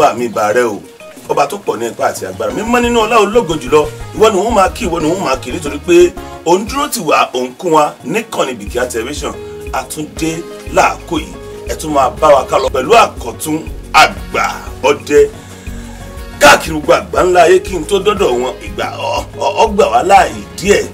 Ọlọ́run bá mi bà rẹ o, ọba tó pọ̀ ní ipá àti agbára mímọ́ nínú ọlá ológo jùlọ. Ìwọ ni wọ́n máa kí, ìwọ ni wọ́n máa kí, nítorí pé òun dúró tì wá, òun kún wa níkànnì Bìkíà Tẹlifíṣàn. Àtúndé láàkó yìí, ẹ tún máa bá wa ká lọ pẹ̀lú àkọ́tún àgbà ọdẹ káàkiri gbogbo àgbà ńlá ayé. Kí n tó dọ́dọ̀ wọn, ìgbà ọgbà wá láàyè díẹ̀,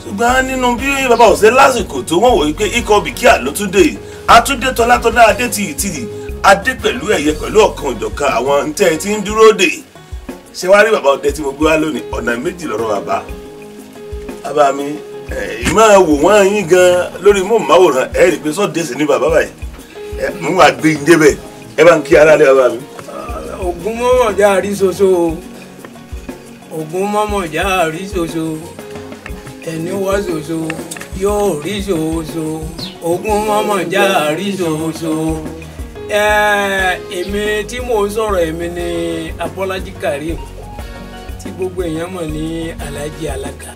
ṣùgbọ́n nínú bí bàbá òṣèré lásìkò tó wọ́n wòye pé ikọ̀ Bìkíà ló tún dé yìí. Àtúndé tọ́látọ́lá adé ti ìtìrì adé pẹ̀lú ẹ̀yẹ pẹ̀lú ọ̀kan òjọ̀kan àwọn ntẹ́ ẹ ti ń dúró dè. Ṣé wàá rí bàbá ọdẹ tí mo gbé wá lónìí? Ọ̀nà méjì lọ́rọ̀ bàbá. Bàbá mi, ìmọ̀ wò wọ́n yín gan lórí móhùnmáwòrán, ẹ rí i pé sọ́ọ̀dẹ̀sì ní bàbá báyìí. Ẹ mú wa gbé yín débẹ̀, ẹ bá ń kí aráalé bàbá mi. Ògún mọ́mọ́ já rí ṣoṣo, Ògún mọ́mọ́ já rí ṣoṣo, ẹni wá ṣoṣo yóò rí ṣoṣo, Ògún mọ́mọ́ já rí ṣoṣo. Èmi tí mò ń sọ̀rọ̀, èmi ni Abọ́lájí Karim tí gbogbo èèyàn mọ̀ ní Alhaji Alága.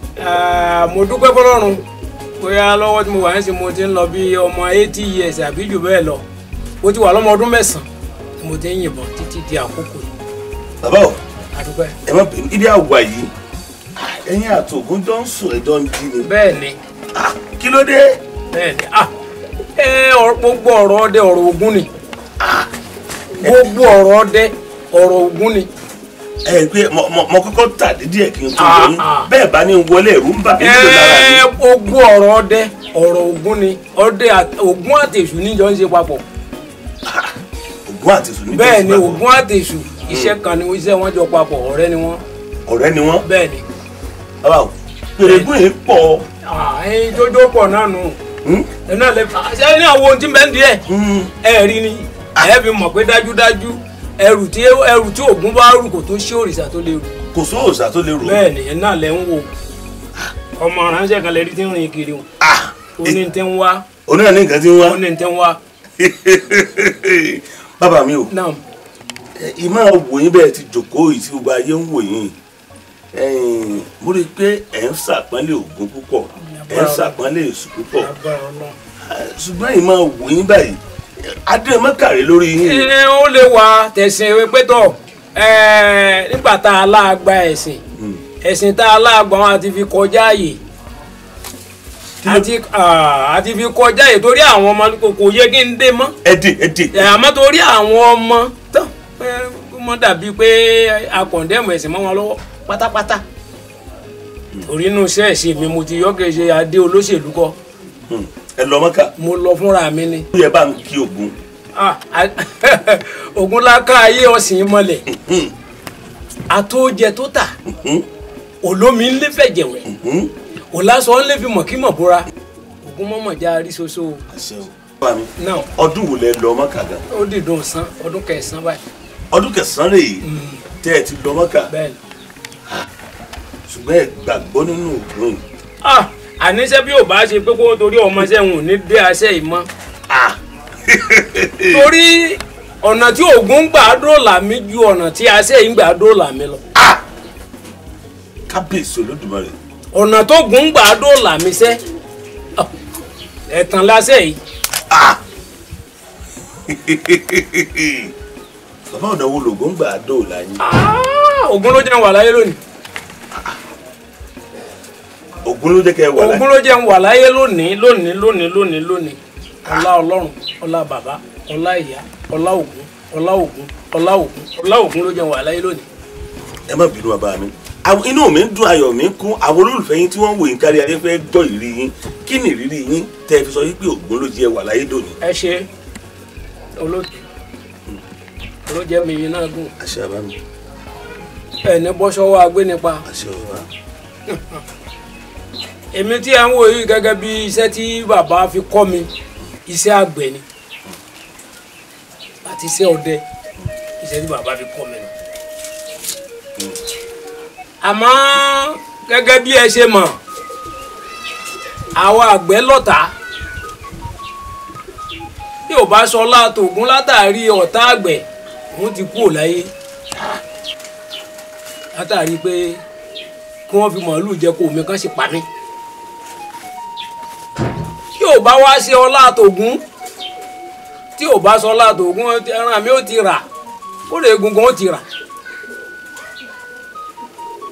Mo dúpẹ́ fọlọ́run, bóyá lọ́wọ́ tí mo wà ń sìn, mo ti ń lọ bí ọmọ 80 years àbí jù bẹ́ẹ̀ lọ. Mo ti wà lọ́mọ ọdún 9 tí mo ti ń yìnbọn títí di àkókò yìí. Bàbá o. Àdúpẹ́. Ẹ má bínú, ibi àwà yìí, ẹ̀yin àtògùn jọ ń sùn, ẹjọ́ ń jí ni. Bẹ́ẹ̀ ni. Kí ló dé? Bẹ́ẹ̀ ni. Gbogbo ọ̀rọ̀ ọdẹ, ọ̀rọ̀ Ògún ni. Gbogbo ọ̀rọ̀ ọdẹ, ọ̀rọ̀ Ògún ni. Ẹ pé mo kọ́kọ́ tà díẹ̀ kí n tó wọlé, bẹ́ẹ̀ bá ní wọlé, ẹ̀rù ń bà mí nílò lára mi. Gbogbo ọ̀rọ̀ ọdẹ, ọ̀rọ̀ Ògún ni. Ọdẹ Ògún àtèṣù níjọ ń ṣe papọ̀. Ògún àtèṣù níjọ ń ṣe papọ̀. Bẹ́ẹ̀ ni, Ògún àtèṣù iṣẹ́ kan ni iṣẹ́ wọn jọ papọ̀, ọ̀rẹ́ ni wọ́n. Ọ̀rẹ́ ni wọ́n. Bẹ́ẹ̀ ni. Bàbá o, pèrègùn yìí pọ̀. Ẹyin tó jó pọ̀ náà nù. Ẹ náà lè ṣe ní àwọn ohun tí ń bẹ ń díẹ̀. Ẹ rí ni ẹ fi mọ̀ pé dájúdájú ẹrù tí Ògún bá rù, kò tó ṣí òrìṣà tó lè rù. Kò só òrìṣà tó lè rù. Bẹ́ẹ̀ ni, ẹ náà lẹ ń wò. Ọmọ ránṣẹ́ kan lè rí tí ń rìn kiri o. Oní tí ń wá. Oní náà ní nǹkan tí ń wá. Oní tí ń wá. Bàbá mi o, ìmọ̀ wò yín bẹ́ẹ̀ ti jòkóó yìí tí gbogbo ayé ń wò yín, mo rí i pé ẹ̀ ń ṣàpọ́nlé Ògún púpọ̀, ẹ̀ ń ṣàpọ́nlé Èṣù púpọ̀, ṣùgbọ́n ìmọ̀ wò yín báyìí, adé mọ́kàrí lórí yín. Ẹ ó lè wà tẹ̀sìn pẹ́tọ̀ nígbà tá a láàgbà ẹ̀sìn, ẹ̀sìn tá a láàgbà wọn àti fi kọjá àyè, àti fi kọjá àyè, torí àwọn ọmọ kò yẹ kí n dé mọ́. Ẹ dè, ẹ dè. Àmọ́ torí àwọn ọmọ tán mọ́ dàbí pé a condemn ẹ̀sìn mọ́ wọn lọ́wọ́ pátápátá, torí inú iṣẹ́ ẹ̀sìn mi mo ti yọ kí n ṣe adé olóṣèlú kọ́. Ẹ lọ Mọ́kà. Mo lọ fúnra mi ni. Ó yẹ bá ń kí Ògún. Ògún láká ayé ọ̀sìn mọ́lẹ̀, àtòjẹ tó tà, olómi ńlẹ́ fẹ̀jẹ̀wẹ̀, òlàsọ ńlẹ́ fi mọ̀kímọ̀ bóra. Ògún mọ̀mọ̀ já rí soso. Àṣẹ o. Ọdún wo lẹ lọ Mọ́kà gan? Ó dìdún sán ọdún 9 báyìí. Ọdún 9 rèé tẹ́ ẹ ti lọ Mọ́kà. Bẹ́ẹ̀ni. Ṣùgbọ́n ẹ gbàgbọ́ nínú Ògún yìí. Àníṣe bí ò bá ṣe pé kó torí ọmọ sẹ́wọ̀n ò ní dé aṣẹ́ yìí mọ́, torí ọ̀nà tí Ògún gbà dóòlà mi ju ọ̀nà tí aṣẹ́ yìí gbà dóòlà mi lọ. Kábíyèsí Olódùmarè. Ọ̀nà tó Ògún gbà dóòlà mi sẹ́, ẹ̀tàn láṣẹ́ yìí. Bàbá, ọ̀nà wo lògùn gbà dóòlà yín? Ògún ló jẹ́ wà láyé lónìí. Ògún ló jẹ́ kẹ́ ẹ wà láyé. Ògún ló jẹ́ wà láyé lónìí, lónìí, lónìí, lónìí, lónìí. Ọlá Ọlọ́run, ọlá bàbá, ọlá ìyá, ọlá Ògún, ọlá Ògún, ọlá Ògún, ọlá Ògún ló jẹ́ wà láyé lónìí. Ẹ má bínú bàbá mi, inú mi ń dùn, ayọ̀ mi ń kún. Àwọn olólùfẹ́ yín tí wọ́n ń wò yín kárí ayé fẹ́ gbọ́ ìrírí yín. Kí ni ìrírí yín tẹ́ ẹ fi sọ wípé Ògún ló jẹ́ wà láyé dòní? Ẹ ṣe olóòtú, olójẹ́ mi yín náà gùn. Àṣẹ bàbá mi. Ẹ ní bọ́ sọ́wọ́ agbé nípa. Àṣẹ bàbá. Èmi tí ẹ ń wò yìí, gẹ́gẹ́ bí iṣẹ́ tí bàbá fi kọ́ mi, iṣẹ́ àgbẹ̀ ni àti iṣẹ́ ọdẹ, iṣẹ́ tí bàbá fi kọ́ mi nù. Àmọ́ gẹ́gẹ́ bí ẹ ṣe mọ̀, àwa àgbẹ̀ lọ́tà. Bí ò bá sọ látògún látàrí ọ̀tá àgbẹ̀, òun ti kúrò láyé látàrí pé kí wọ́n fi màálù jẹ kó omi kan sì pa mí. Tí ò bá wá ṣe ọlá àtògún, tí ò bá sọ ọlá àtògún, ẹran mi ò ti rà. Kódà egungun ó ti rà,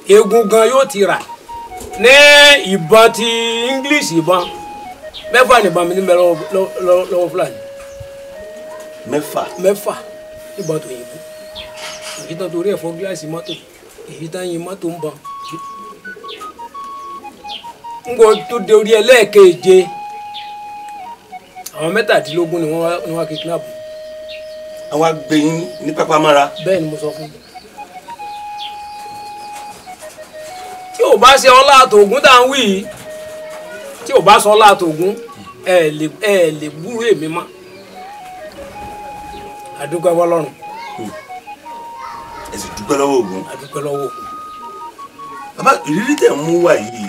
egungun yóò ti rà. Ní ìbọn ti English, ìbọn 6 nìbọn mi ní bẹ lọ́wọ́ Fúlàní. 6 ìbọn tó yìnbó, èyí tán torí ẹ̀fọ́ gíláàsì mọ́tò, èyí tán yin mọ́tò ń bọ̀. N kò tó de orí ẹlẹ́ẹ̀keje, àwọn 17 ni wọ́n wá kidnap. Àwọn agbẹ̀yìn ní pápá mọ́ra. Bẹ́ẹ̀ ni mo sọ fún un. Tí ò bá ṣe ọlá àtògún tá à ń wí yìí, tí ò bá sọ ọlá àtògún, ẹ lè gbúrú èmi mọ́. Àdúpẹ́ fọ́lọ́run. Ẹ sì dúpẹ́ lọ́wọ́ Ògún. Àdúpẹ́ lọ́wọ́ Ògún. Bàbá, ìrírí tẹ̀ ń mú wá yìí,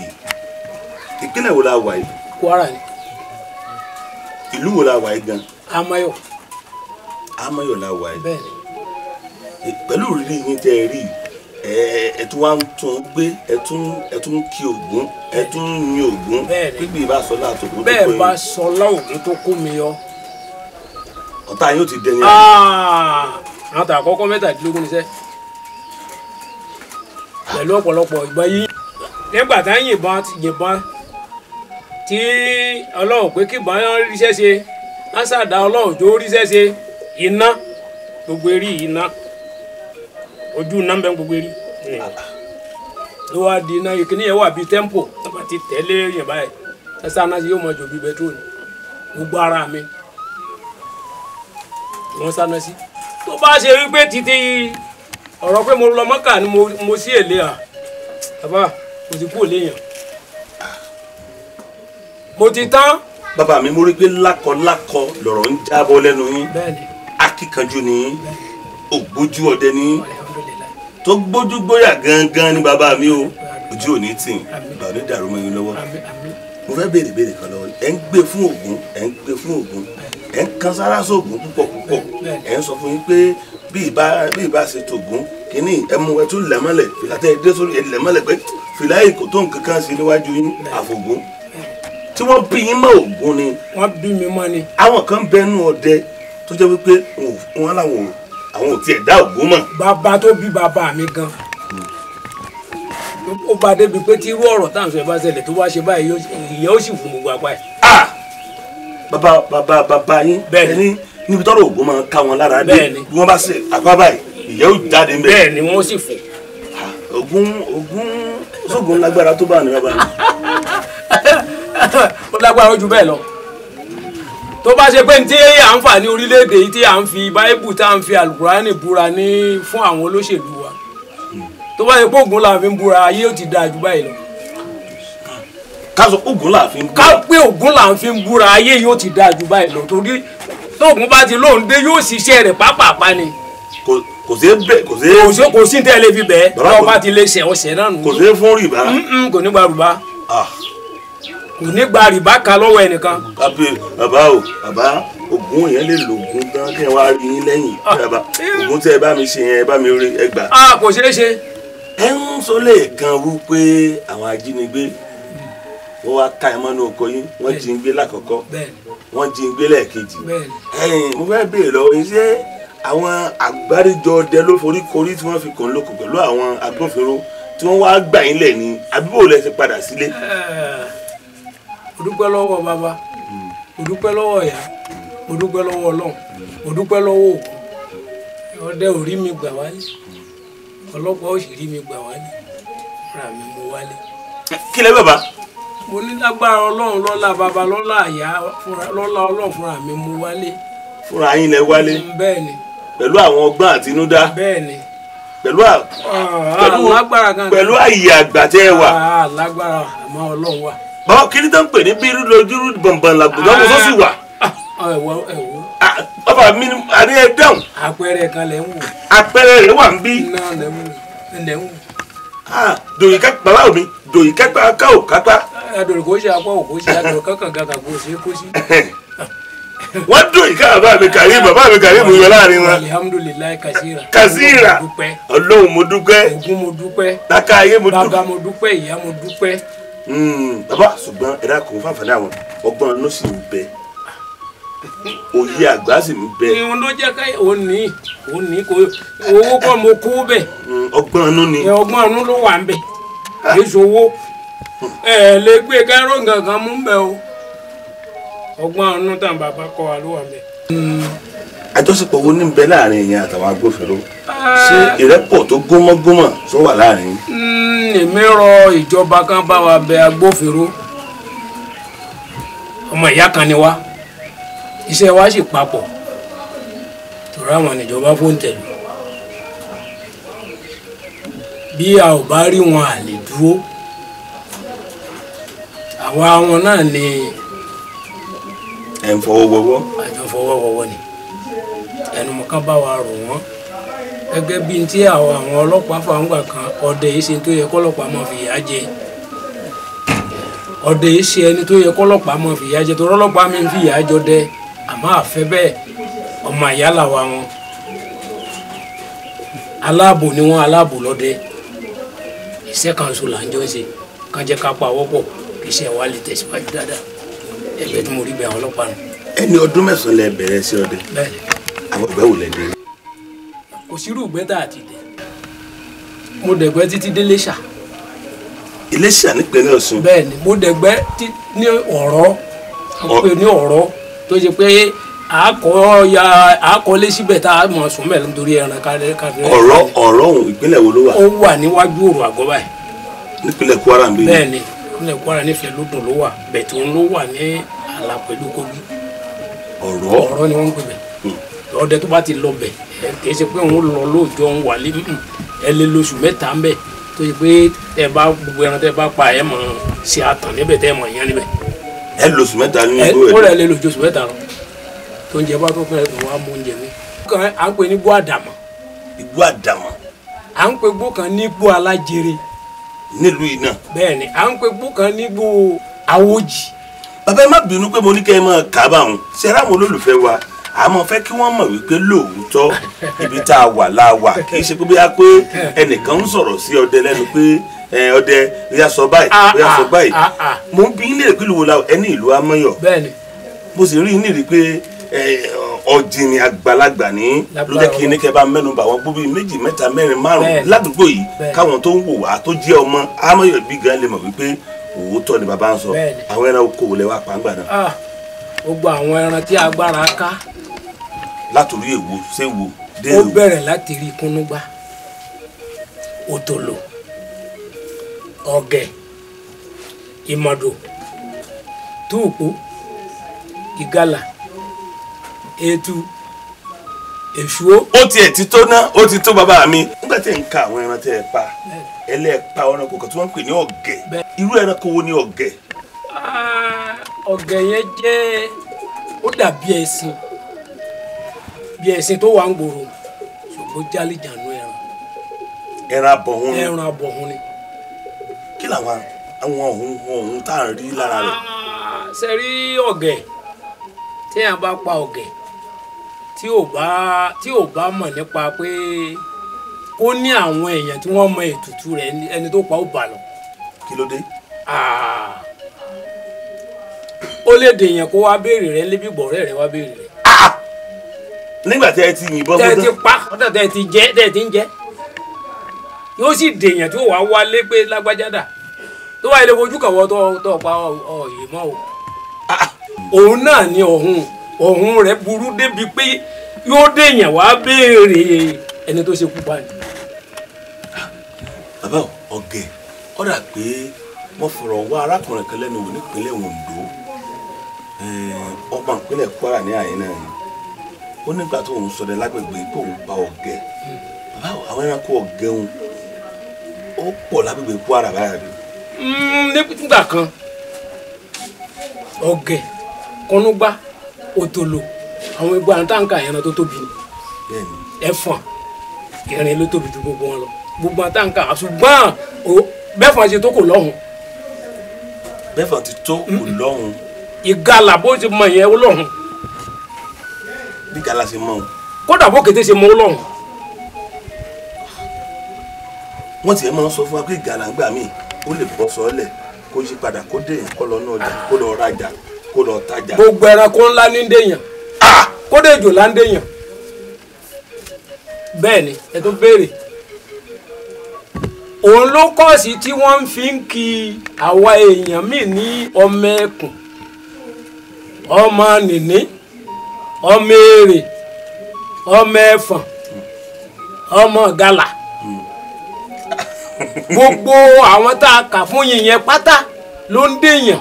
ìpínlẹ̀ wo la wà yìí? Kwara ni. Ìlú wo la wà yìí gan? Amayọ. Amayọ la wà yìí. Bẹ́ẹ̀ ni. Pẹ̀lú ìrírí yín tẹ́ ẹ rí, ẹ tún wá ń tún gbé, ẹ tún kí Ògún, ẹ tún yin Ògún. Pípé bá sọ látògún tó kó yín. Bẹ́ẹ̀ bá sọ láògún tó kó mi yọ. Ọ̀tá yóò ti dẹni àná. Àwọn tàkọ́kọ́ 17 ní sẹ́. Pẹ̀lú ọ̀pọ̀lọpọ̀ ìgbọ́n yìí. Nígbà tá yìnbọn tí Ọlọ́run pé kí ìbọn ríṣẹ́ ṣe, wọ́n ṣàdá Ọlọ́run tó ríṣẹ́ ṣe, iná gbogbo eré iná, ojú iná ń bẹ gbogbo eré. Ló wá di iná, ìkíní yẹn wà bíi tẹ́ḿpò, tó bá ti tẹ̀lé yẹn báyìí, ẹ̀sán náà yóò mọ jò bíi bẹtrólù, gbogbo ara mi wọ́n sáná sí. Tó bá ṣe wípé títí ọ̀rọ̀ pé mo lọ Mọ́kà ni mo sí èlé à, bàbá mo ti kú òlé yẹn, mo ti tán. Bàbá mi, mo rí pé lákọlákọ lọ̀rọ̀ ń jábọ́ lẹ́nu yín. Akíkanjú ni yín, ògbójú ọdẹ ni yín, tó gbójú gbóyà gangan ni bàbá mi o. Ojú ò ní tì í, ìgbà ò ní dàrú mọ́ yín lọ́wọ́. Mo fẹ́ béèrè béèrè kan lọ́wọ́. Ẹ̀ ń gbé fún Ògún, ẹ̀ ń gbé fún Ògún, ẹ̀ ń kan sára sóògùn púpọ̀ púpọ̀. Ẹ̀ ń sọ fún yín pé bí ìbá ṣe tògún kínní, ẹ mú ẹ tún lẹ̀ mọ́lẹ̀, fìlà tẹ́ ẹ dé sórí ẹ lẹ̀ mọ́lẹ̀ pé fìlà yìí kò tó nǹkan kan sí níwájú yín àfògún. Tí wọ́n bí yín mọ́ Ògún ni. Wọ́n bí mi mọ́ ni. Àwọn kan bẹnu ọdẹ tó jẹ́ wípé wọ́n làwọn àwọn ò tiẹ̀ dá Ògún mọ̀. Bàbá tó bí bàbá mi gan, ó bá débi pé tí irú ọ̀rọ̀ tá à ń sọ ẹ̀ bá ṣẹlẹ̀ tó bá ṣe báyìí, ìyẹn ó sì fún gbogbo apá ẹ̀. Bàbá bàbá bàbá yín bẹ́ẹ̀ ni níbi tọ́rọ̀ Ògún máa ká wọn lára dé, bí wọ́n bá ṣe apá báyìí ìyẹn ó jáde ń bẹ̀. Bẹ́ẹ̀ ni wọ́n sì fún. Ògún Ògún sógun lágbára tó bá ní bàbá mi. Ó lágbára ojú bẹ́ẹ̀ lọ. Tó bá ṣe pé ní tí à ń fà ní orílẹ̀-èdè yìí, tí à ń fi báíbù, tá à ń fi àlùkùránì búra ní fún àwọn olóṣèlú wa, tó bá ṣe pé Ògún là fi ń búra, ayé ó ti dáa ju báyìí lọ. Ká sọ Ògún là fi ń búra. Ká pé Ògún là fi ń búra, ayé yóò ti dáa ju báyìí lọ, torí tóògùn bá ti lóun dé yóò ṣiṣẹ́ rẹ̀ pápápá ni. Kò sí bẹ́ẹ̀, kò sí. Kò sí tẹ́ lè fi bẹ́ẹ̀, báwo bá ti lè ṣẹ̀ ọ̀sẹ̀ náà nù. Kò sí fún rìbá. Kò ní gba rìbá. Kò ní gba rìbá kan lọ́wọ́ ẹnìkan. Kábíyè bàbá o, bàbá Ògún yẹn lè lo Ògún tán kí ẹ wá rí yín lẹ́yìn. Bàbá Ògún tí ẹ bá mi ṣe yẹn, ẹ bá mi rí ẹ gbà. Kò ṣeé ṣe. Ẹ ń sọ lẹ́ẹ̀kan wípé àwọn ajínigbé wọ́n wá ká ẹ mọ́nú oko yín, wọ́n jí ń gbé lákọ̀ọ́kọ́, wọ́n jí ń gbé lẹ́ẹ̀kejì. Mo fẹ́ béèrè lọ́wọ́ yín, ṣé àwọn àgbáríjọ ọdẹ ló forí korí tí wọ́n fi kàn lóko pẹ̀lú àwọn agbófinró tí wọ́n wá gbà yín lẹ̀ ni, àbí bò lẹ ṣe padà sílé? Mo dúpẹ́ lọ́wọ́ bàbá, mo dúpẹ́ lọ́wọ́ ìyá, mo dúpẹ́ lọ́wọ́ Ọlọ́run, mo dúpẹ́ lọ́wọ́ Ògún. Ọdẹ ò rí mi gbà wálé, ọlọ́pàá ò sì rí mi gbà wálé, fúnra mi mo wálé. Kí lẹ bàbá? Mo ní lágbára Ọlọ́run, lọ́lá bàbá, lọ́lá ìyá, lọ́lá Ọlọ́run, fúnra mi mo wálé. Fúnra yín lẹ wálé? Bẹ́ẹ̀ ni. Pẹ̀lú àwọn ọgbọ́n àtinúdá? Bẹ́ẹ̀ ni. Pẹ̀lú pẹ̀lú àyè àgbà tẹ́ ẹ wà? Lágbára àmọ́ Ọlọ́run wà. Bàbá, kí ni tó ń pè ní bírú lójúrú bọ̀m̀bọ̀n làgùdọ́ kò sọ́sì wà? Bàbá mi àní ẹ dáhùn. Àpẹẹrẹ kan lẹ̀ ń wò. Àpẹẹrẹ rẹ̀ wà ń bí. Náà lẹ̀ ń wò. Dòyìn ká bàbá mi, dòyìn kápá ká ò kápá. Adòrò kò ṣe apá òkò ṣe adòrò kankan gàgà kò ṣe kó sí. Wọ́n dòyìn ká bàbá mi Karim, bàbá mi Karim yọ láàrin wọn. Alihamudulilayi kasira. Kasira. Ọlọ́run mo dúpẹ́. Ògún mo dúpẹ́. Dáká ayé mo dúpẹ́. Bàbá mo dúpẹ́, ìyá mo dúpẹ́. Bàbá, ṣùgbọ́n ẹ̀dá kò fàǹfààní àwọn ọgbọ́n ló sì ń bẹ. Òye àgbà sì ń bẹ. Ìhun ló jẹ́ ká òní òní kò owó kọ́ mo kó bẹ̀. Ọgbọ́n inú ni. Ọgbọ́n inú ló wà ń bẹ̀. Èso owó ẹ lè gbé kẹ́rọ gangan mú bẹ́ẹ̀ o. Ọgbọ́n inú tàn bàbá kọ́ wa ló wà ń bẹ̀. Àjọṣepọ̀ wo ní ń bẹ láàrin ẹ̀yin àtàwọn agbófinró? Ṣé ìrẹ́pọ̀ tó gómọ́gómọ̀ tó wà láàrin? Èmi rọ ìjọba kan bá wa bẹ agbófinró. Ọmọ ìyá kan ni wá, iṣẹ́ wa sì papọ̀, torí àwọn ìjọba fóun tẹ̀lé. Bí a ò bá rí wọn à lè dúró. Àwa wọn náà ni ẹ̀ ń fọwọ́ wọwọ́. Àjọ fọwọ́ wọwọ́ ni. Ẹnu mọ̀ ká bá wa rò wọ́n gẹ́gẹ́ bí tí àwọn ọlọ́pàá fàǹgbà kan. Ọdẹ yìí ṣe tó yẹ kọ́lọ́pàá máa fi ìyà jẹ. Ọdẹ yìí ṣe ẹni tó yẹ kọ́lọ́pàá máa fi ìyà jẹ, torí ọlọ́pàá mi ń fi ìyà jọ dẹ. Àmọ́ àfẹ́ bẹ́ẹ̀, ọmọ ìyá làwa wọn, aláàbò ni wọn, aláàbò lọ́dẹ. Iṣẹ́ kan ṣo là ń jọ ń ṣe. Kàn jẹ́ ká pa wọ́pọ̀ kí iṣẹ́ wa lè tẹ̀síwájú dáadáa. Ẹgbẹ́ tí mo rí bẹ àwọn ọlọ́pàá nù. Ẹni ọdún 9 lẹ bẹ̀rẹ̀ sí ọdẹ? Bẹ́ẹ̀ni. Àwọn ìgbẹ́ wò lẹ dé? Kò sírú ìgbẹ́ tá a ti dẹ̀. Mo dẹ̀gbẹ́ títí dé Iléṣà. Iléṣà nípínlẹ̀ Ọ̀ṣun? Bẹ́ẹ̀ni, mo dẹ̀gbẹ́ ní ọ̀rọ̀ pé ní ọ̀rọ̀ tó ṣe pé àákọ́lé síbẹ̀ tá a mọ̀ sùn mẹ́rin nítorí ẹran kárẹ́. Ọ̀rọ̀ ọ̀rọ̀ ọ̀hún ìpínlẹ̀ wo ló wà? Ó wà níwájú òrò àgọ́ báyìí. Nípínlẹ̀ Kwara ń bí? Bẹ́ẹ̀ni, nípínlẹ̀ Kwara nífẹ̀ẹ́ lódùn ló wà, bẹ̀tẹ̀ òun ló wà ní àlà pẹ̀lú Kogi. Ọ̀rọ̀ ọ̀rọ̀ ni wọ́n ń pè bẹ̀. Ọdẹ tó bá ti lọ bẹ̀, kì í ṣe pé òun lọ lóòjọ́, òun wà lé ẹ lé lóṣù 3 ń bẹ̀, tó ṣe pé ẹ bá gbogbo ẹran tẹ bá pa ẹ mọ̀ ṣe àtàn níbẹ̀ tẹ mọ̀ yẹn níbẹ̀. Ẹ lóṣù 3 ní igbó ẹ? Ó rẹ̀ lé lóṣù 3 lọ. Tó ń jẹ bá tó fẹ́ tó wá mú oúnjẹ mi. Kan à ń pè ní gbó àdàmọ̀. Igbó àdàmọ̀. À ń pè gbó kan ní gbó alájere. Nílùú yìí náà? Bẹ́ẹ̀ni, à ń pè gbó kan ní gbó awójì. Bàbá, ẹ má bínú pé mo ní kẹ́ ẹ máa kà á bá wọn. Ṣe ráwọn olólùfẹ́ wa, àmọ́ fẹ́ kí wọ́n mọ̀ wípé lóòótọ́ ibi tá a wà la wà, kì í ṣe pé bóyá pé ẹnìkan ń sọ̀rọ̀ sí ọdẹ lẹ́nu pé ọdẹ bóyá sọ báyìí, bóyá sọ báyìí. Mo ń bí nílé ìpínlẹ̀ wo la ẹni ìlú Amọ́yọ̀. Bẹ́ẹ̀ni. Mo sì rí ní rí pé ọ̀jìnì àgbàlagbà ní ló jẹ́ kí ní kẹ́ bá mẹ́nu bà wọ́n gbóbi 2, 3, 4, 5 ládùúgbò yìí, káwọn tó ń wò wá tó jẹ́ ọmọ Amọ́yọ̀ bí gan lè mọ̀ wípé òótọ́ ni bàbá ń sọ. Àwọn ẹran oko lẹ wá pàǹgbà náà? Gbogbo àwọn ẹran tí agbára ká. Látòrí èwo séwo dé Ó èwo? bẹ̀rẹ̀ láti rí kúnúgbá, òtòlò, ọ̀gẹ̀, ìmọ̀dò, túùpù, ìgalà, etu, èṣùó. Ó tiẹ̀ ti tó ná, ó ti tó bàbá mi. Nígbà tí ẹ̀ ń ka àwọn ẹran tẹ́ ẹ pa, ẹlẹ́ẹ̀pa ẹranko kan tí wọ́n ń pè ní ọ̀gẹ̀. Irú ẹranko wo ni ọ̀gẹ̀? Ọ̀gẹ̀ yẹn jẹ́, ó dàbí ẹṣin, bí ẹṣin tó wà ń gbòòrò, ṣùgbọ́n jálìjànú ẹran. Ẹran abọ̀hún ni? Ẹran abọ̀hún ni. Kí làwọn àwọn ọ̀hún ọ̀hún tá à ń rí lára rẹ̀? Ṣe rí ọ̀gẹ̀, téèyàn bá pa ọ̀gẹ̀ tí ò bá mọ̀ nípa pé kó ní àwọn èèyàn tí wọ́n mọ ètùtù rẹ̀, ẹni tó pa ó bà lọ. Kí ló dé? Ó lè dèèyàn kó wá béèrè rẹ̀ lébi gbọ̀rẹ́ rẹ̀ wá béèrè rẹ̀. Nígbà tí ẹ ti yìnbọn Tẹ́ ẹ fún ti tán? pa ọ̀dọ̀ tẹ́ ẹ ti jẹ, tẹ́ ẹ ti ń jẹ, yóò sì dèèyàn tí ó wàá wálé pé lágbájá dà, tó wà ilé fojú kàwọ́ tó pa ọ yìí mọ́ o. Òun náà ni ọ̀hún ọ̀hún rẹ̀ burú débi pé yóò dèèyàn wá béèrè ẹni tó ṣe kú pa ni. Bàbá, ọ̀gẹ̀, ó dà pé wọ́n fọ̀rọ̀ wá arákùnrin kan lẹ́nu wò nípínlẹ̀ Ondo, ọmọ ìpínlẹ̀ Kwara ní àyín náà ni. Ó nígbà tó òun ṣọdẹ lágbègbè pé òun pa ọ̀gẹ̀. Bàbá, àwọn ẹranko ọ̀gẹ̀ òun ó pọ̀ lágbègbè Kwara báyà bí? Nígbà kan, ọ̀gẹ̀, kọ́núgbá, òtòlò, àwọn egbò àǹtàǹkà, ẹran tó tóbi ni. Ẹfọ̀n, ìrìn ló tóbi ju gbogbo wọn lọ, gbogbo àǹtàǹkà, ṣùgbọ́n bẹ́fọ̀n ṣe tó kò lọ́hùn. Bẹ́fọ̀n ti tó kò lọ́hùn. Ìgalà bó ti mọ ìyẹn ó lọ́hùn. Bí gala ṣe mọ́ òun? Kódà bó kété ṣe mọ ó lọ́hùn. Wọ́n ti máa ń sọ fún wa pé ìgalà ń gbà míì ó lè bọ́ sọ́ọ́lẹ̀ kó yí padà, kó dé yẹn, kó lọ ní ọjà, kó lọ rajà, kó lọ tajà. Gbogbo ẹranko ńlá ní dèèyàn. Kódé èjòlá ń dèèyàn. Bẹ́ẹ̀ ni ẹ tó béèrè. Òun ló kọ́ọ̀sì tí wọ́n fi ń kí àwa èèyàn míì ní ọmọ ẹkùn, ọmọ nìní, ọmọ èrè, ọmọ ẹfọ̀n, ọmọ gàlà. Gbogbo àwọn tá a kà fún yín yẹn pátá ló ń dèèyàn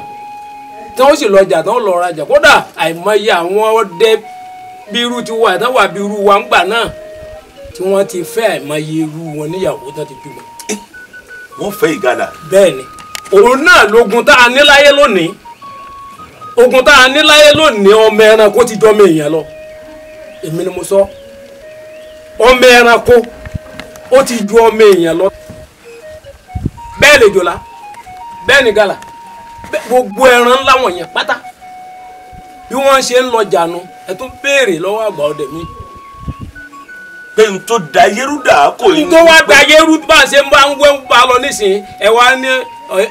tí wọ́n sì lọ́jà tí wọ́n lọ rajà. Kódà àìmọye àwọn ọdẹ bírú ti wà tán wà bírú wa ń gbà náà tí wọ́n ti fẹ́ àìmọye irú wọn níyàwó tán ti bímọ. Wọ́n fẹ́ ìgalà. Bẹ́ẹ̀ ni òun náà lógun tá a ní láyé lónìí. Ogun tá a ní láyé lónìí, ọmọ ẹranko ti jọmọ èèyàn lọ. Èmi ni mo sọ, ọmọ ẹranko ó ti ju ọmọ èèyàn lọ. Bẹ́ẹ̀ lè jòlá, bẹ́ẹ̀ ni gàlà, gbogbo ẹran ńlá wọ̀nyẹn pátá bí wọ́n ṣe ń lọ jànú. Ẹ tún béèrè lọ́wọ́ àgbà ọdẹ mi. Pé n tó da yẹ́rú dà kò ní. N tó wá da yẹ́rú bá a ṣe ń bá ń wẹ́ ń bá lọ nísìnyí, ẹ wá ní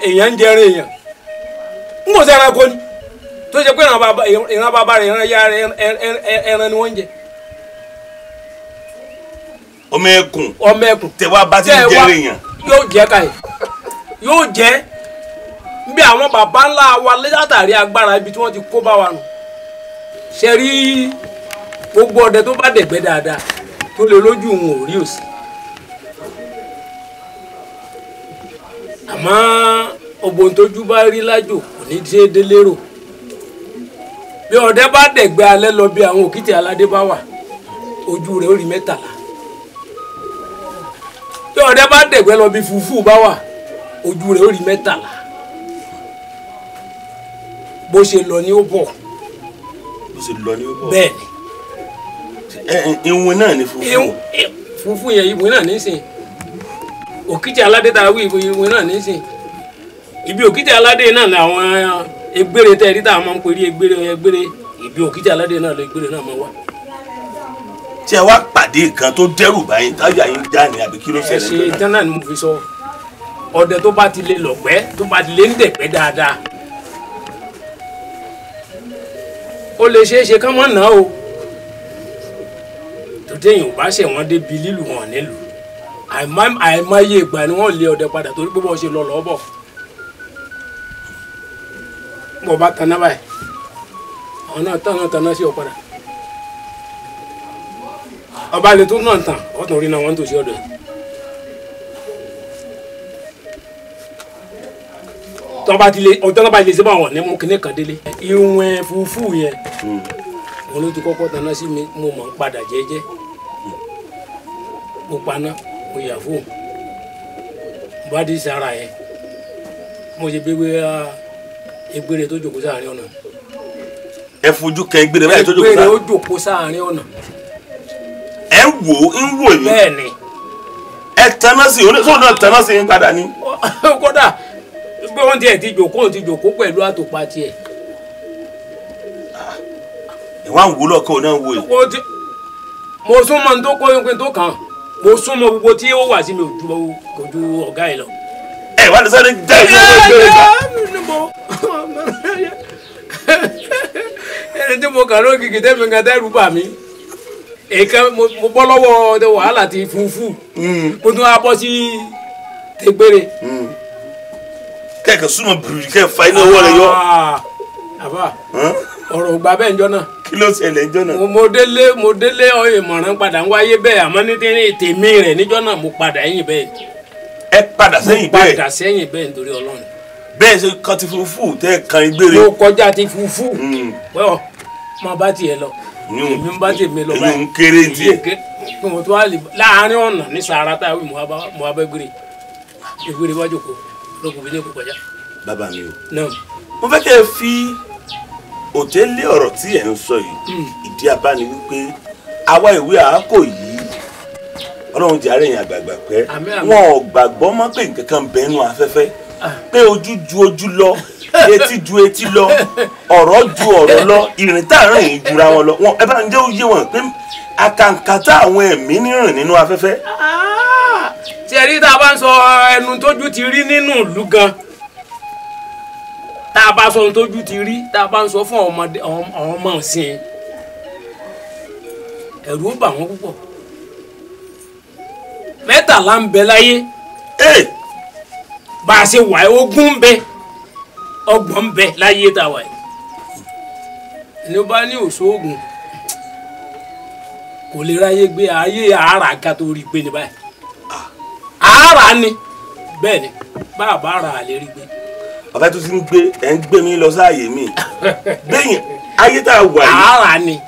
èèyàn ń jẹrin èèyàn. N kò sí ẹranko ni tó ṣe pé ìran bàbá rẹ̀ ìran ya rẹ̀ ẹran ni wọ́n ń jẹ. Ọmọ ẹkùn. Ọmọ ẹkùn. Tẹ wá bá ti ń jẹrin èèyàn. Yóò jẹ káyì, yóò jẹ bí àwọn bàbá ńlá wa látàrí agbára ibi tí wọ́n ti kó bá wa nù. Ṣe rí gbogbo ọdẹ tó bá dẹ̀gbẹ́ dáadáa tó lè lójú òun ò rí òsì. Àmọ́ ọgbọ̀n tójú bá rí lájò kò ní ṣe é délé rò. Bí ọdẹ bá dẹ̀gbẹ́ alẹ́ lọ bí àwọn òkìtì aládé bá wà, ojú rẹ̀ ó rí 13. Bí ọdẹ bá dẹ̀gbẹ́ lọ bí fùfú bá wà, ojú rẹ̀ ó rí 13. Bó ṣe lọ ni ó bọ̀. Bó ṣe lọ ni ó bọ̀. Bẹ́ẹ̀ ni. Ìwọ̀n náà ni fùfú. Fùfú yẹn ìwọ̀n náà nísìn. Òkìtì aládé tá a wí ìwọ̀n náà nísìn. Ibi òkìtì aládé náà ni àwọn egbére tẹ́ ẹ rí tá a máa ń pè ní egbére egbére. Ibi òkìtì aládé náà lọ egbére náà máa wà. Tí ẹ wá pàdé kan tó dẹ́rù báyìí táyà yín já ni àbí kí ló ṣẹlẹ̀? Ẹ ṣe tán náà ni mo fi sọ. Ọdẹ tó bá ti lè lọ̀gbẹ́ tó bá ti lè ń dẹ̀gbẹ́ dáadáa, ó lè ṣeé ṣe kán mọ̀ náà o. Tó téèyàn ò bá ṣẹ̀ wọ́n débi lílù wọn nílùú. Àìmọye ìgbà ni wọ́n lé ọdẹ padà torí pé bọ́ọ̀ ṣe lọ lọ́ọ́ bọ̀. Bọ́ bá taná báyìí, àwọn náà taná taná sí ọ padà. Ọba lè tún náà tàn, ọ̀tún rí náà wọ́n ń tòṣì ọ̀dọ̀ yìí. Tọ́ba ti lè ọjọ́ tọ́ba ti lè ṣe bá wọn ní mú kinní kan délé. Ìwọ̀n fùfú yẹn òun ló ti kọ́kọ́ taná sí mi, mo mọ̀ ń padà jẹ́jẹ́. Mo paná, mo yà fóun. Mo bá dé sára yẹn, mo ṣe gbégbé egbére tó jókòó sáàrin ọ̀nà. Ẹ fojú kan egbére báyìí tó jókòó sáàrin. Egbére ó jókòó sáàrin ọ̀nà. Ẹ wò ó ń wò yín. Bẹ́ẹ̀ ni. Ẹ taná sí i, sóun náà taná sí i padà ni. Kódà pé wọ́n tiẹ̀ ti jókòó ti jókòó pẹ̀lú àtòpà tiẹ̀. Ìwà ń wò lọ́kọ̀ náà wò yìí. Mo súnmọ́ ní tó kó yín tó kàn, mo súnmọ́ gbogbo tí ó wà sí mi kò ju ọ̀gá yìí lọ. Ẹ wá lè sáré já ìlú ọgbẹ́ ìgbéré gbà. Ẹni tí mo kàn lókìkí tẹ́mi kan dẹ́rù bà mí. Èèkàn mo bọ́ lọ́wọ́ wàhálà ti fùfú. Mo tún wá bọ́ sí tẹgbére. Kẹ̀kẹ́ súnmọ́ bìrì kẹ́ fa iná ọwọ́ rẹ yọ. Àbá ọ̀rọ̀ ògbà bẹ́ẹ̀ ń jọ náà. Kí ló ṣẹlẹ̀ ń jọ náà? Mo délé ìmọ̀ràn padà ń wáyé bẹ́ẹ̀ àmọ́ ní tèmi rẹ̀ níjọ́ náà mo padà ẹ̀yìn bẹ́ẹ̀. Ẹ padà sẹ́yìn bẹ́ẹ̀. Mo padà sẹ́yìn bẹ́ẹ̀ nítorí Ọlọ́run. Bẹ́ẹ̀ ṣe kan ti fùfú tẹ́ kan ìgbére. Mo kọjá ti fùfú. Wẹ́ọ̀ máa bá tiẹ̀ lọ. Èmi ń bá tèmi lọ báyìí. Èmi ń kéré tiẹ̀. Mo tún wá lè láàárín ọ̀nà ní sàárà táwọn mo wá bẹ́ gbére. Ìgbére wájú kò lókun bí ní kò kọjá. Bàbá mi o. Mo fẹ́ kẹ́ ẹ fi òtẹ́lé ọ̀rọ̀ tí ẹ̀ ń sọ yìí. Ìdí abá ni wípé àwa ìwé àákò yìí Ọlọ́run jẹ́ àárẹ̀ yẹn àgbààgbà pẹ́. Wọn ò gbàgbọ́ mọ́ pé nǹkan kan bẹ́ẹ̀ nú afẹ́fẹ́. Pé ojú ju ojú lọ, etí ju etí lọ, ọ̀rọ̀ ju ọ̀rọ̀ lọ, ìrìn tá à ń rìn jura wọn lọ. Ẹ bá ń jẹ́ òye wọn pé àkàǹkàtà àwọn ẹ̀mí nírìn nínú afẹ́fẹ́. Tí ẹ rí tá a bá ń sọ ẹnu tójú ti rí nínú ìlú gan, tá a bá sọ ohun tójú ti rí, tá a bá ń sọ fún ọmọ ọ̀sìn, Ẹ̀rù ó bà wọ́n púpọ̀. 13 ń bẹ láyé. Bá a ṣe wà ẹ́, 20 ń bẹ, 30 ń bẹ láyé tá a wà yìí. Ẹni ó bá ní òṣoògùn kò lè ráyé gbé ayé àárà ká tó rí gbé ní báyìí. Àárà ni bẹ́ẹ̀ ni bá a bá ra àlè rí gbé. Bàbá tó ti ń gbé ẹ̀ ń gbé mi lọ sáàyè mi bẹ́yìn ayé tá a wà yìí. Àárà ni.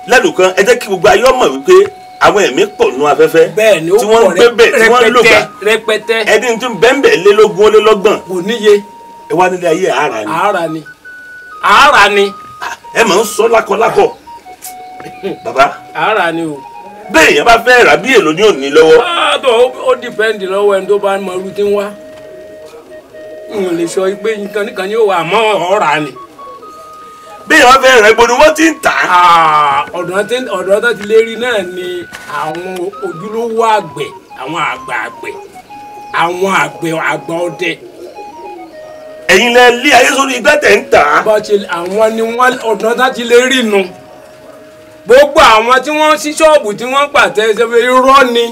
Lẹ́nu kan ẹ jẹ́ kí gbogbo ayé ọmọ wípé àwọn ẹ̀mí pọ̀ nù afẹ́fẹ́ tí wọ́n ń gbé bẹ̀ tí wọ́n ń lò gbà rẹpẹtẹ. Ẹni tí ń bẹ́ńbẹ̀ lé lógún ó lé lọ́gbọ̀n. Kò níye. Ẹ wá nílé ayé àárà ni. Àárà ni. Àárà ni. Ẹ máa ń sọ lákọlákọ. Bàbá. Àárà ni o. Bẹ́ẹ̀ yẹn bá fẹ́ rà bí èlò ní òní lọ́wọ́. Àtọ̀ ó dìpẹ́ndì lọ́wọ́ ẹni tó bá mọ irú tí ń wá. N lè sọ pé nǹkan nìkan yóò wà àmọ́ ọ̀rà ni. Bẹ́ẹ̀ yẹn bá fẹ́ rà ibo ni wọ́n ti ń tà á. Ọ̀dọ̀ tó ti lè rí náà ni àwọn ojúlówó àgbẹ̀, àwọn àgbà àgbẹ̀, àwọn àgbẹ̀ àgbà ọdẹ. Ẹ̀yin lẹ lé ayé sórí igbá tẹ̀ ń tà á. Àwọn ni wọ́n ọ̀dọ̀ tó ti lè rí nu. Gbogbo àwọn tí wọ́n sí ṣọ́ọ̀bù tí wọ́n pàtẹ ṣe irọ́ ni.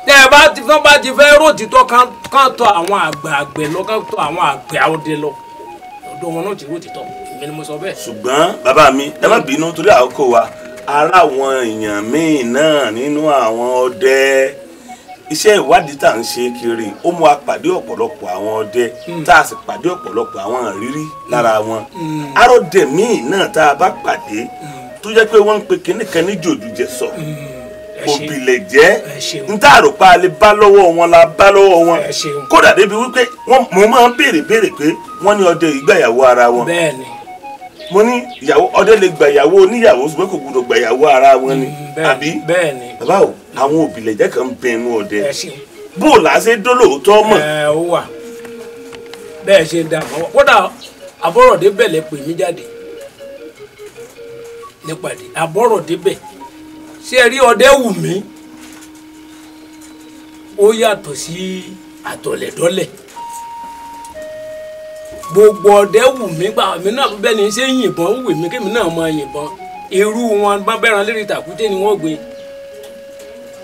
Tẹ́ ẹ bá ti fẹ́ bá ti fẹ́ ròtítọ́ kán tọ̀ àwọn àgbà àgbẹ̀ lọ, kán tọ̀ àwọn àgbẹ̀ ọdẹ lọ. Ọ̀dọ̀ wọn náà ti ròtítọ́, èmi ni mo sọ bẹ́ẹ̀. Ṣùgbọ́n bàbá mi ẹ má bínú torí àkókò wa, ara àwọn èèyàn míì náà nínú àwọn ọdẹ iṣẹ́ ìwádìí tá à ń ṣe kiri ó mú wa pàdé ọ̀pọ̀lọpọ̀ àwọn ọdẹ tá a sì pàdé ọ̀pọ̀lọpọ̀ àwọn ìrírí lára wọn. Arọ́dẹ míì náà tá a bá pàdé tó jẹ́ pé wọ́n ń pe kinní kan ní jòdùjẹsọ òbílẹ̀ jẹ́ n tá àròpá lè bá lọ́wọ́ wọn la bá lọ́wọ́ wọn. Kódà débi wípé mo máa ń béèrè pé wọ́n ní ọdẹ ìgbàyàwó ara wọn. Mo ní ìyàwó ọdẹ lè gbàyàwó oníyàwó ṣùgbọ́n kò gbọdọ̀ gbàyàwó ara wọn ni. Àbí bàbá o, àwọn òbílẹ̀ jẹ́ kan bẹ inú ọdẹ bó o là á ṣe dólóòótọ́ mọ̀. Ẹ ó wà bẹ́ẹ̀ ṣe ń dà mọ́ kódà àbọ̀rọ̀dé bẹ̀lẹ̀ pè mí jáde nípàdé àbọ̀rọ̀dé bẹ̀. Ṣé ẹ rí ọdẹ wù mí ó yàtọ̀ sí àtọ̀lẹ̀dọ́lẹ̀. Gbogbo ọdẹ wù mí gbà mí náà bẹ́ẹ̀ ni ṣé yìnbọn wù mí kémi náà máa yìnbọn. Irú wọn bá bẹ́ran lérí tàkúté ni wọ́n gbé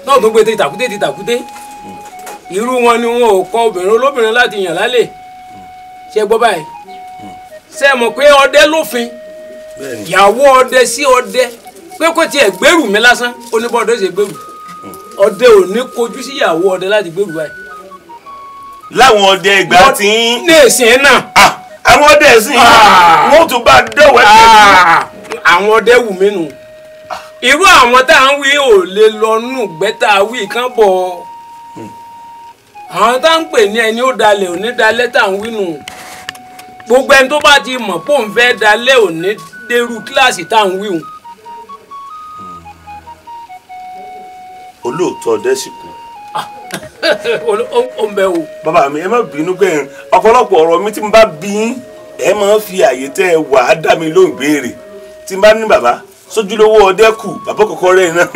náà tó gbé tàkúté ti tàkúté. Irú wọn ni wọn ò kọ obìnrin olóbìnrin láti yàn lálẹ́. Ṣé gbọ́ báyìí? Ṣé ẹ mọ̀ pé ọdẹ lófin ìyàwó ọdẹ sí ọdẹ pé kó tiẹ̀ gbèrú mi lásán oníbọ̀dọ̀ ṣe gbèrú. Ọdẹ ò ní kojú sí ìyàwó ọdẹ láti gbèrú báyìí. Láwọn ọdẹ ìgbà tí ń ní ìsìn náà. Àwọn ọdẹ ìsìn wọn tún bá dọ̀wẹ́ pẹ̀lú. Àwọn ọdẹ wù mí nù. Irú àwọn tá à ń wí ò lè lọ nù gbẹ́tà wí kán bọ̀. Àwọn tá à ń pè ní ẹni ó dalẹ̀ ò ní dalẹ̀ tá à ń wí nù. Gbogbo ẹni tó bá ti mọ̀ pé òun fẹ́ dalẹ̀ ò ní dérú kíláàsì tá à ń wí hùn. Olóòótọ́ ọdẹ sì kú. Ó ń bẹ o. Bàbá mi ẹ má bínú pé ọ̀pọ̀lọpọ̀ ọ̀rọ̀ mi tí mo bá bí yín ẹ máa ń fi àyè tẹ́ ẹ wà á dá mi lóhùn béèrè tí n bá ní bàbá sójúlówó ọdẹ kù bàbá kọ̀ọ̀kan rẹ̀ náà.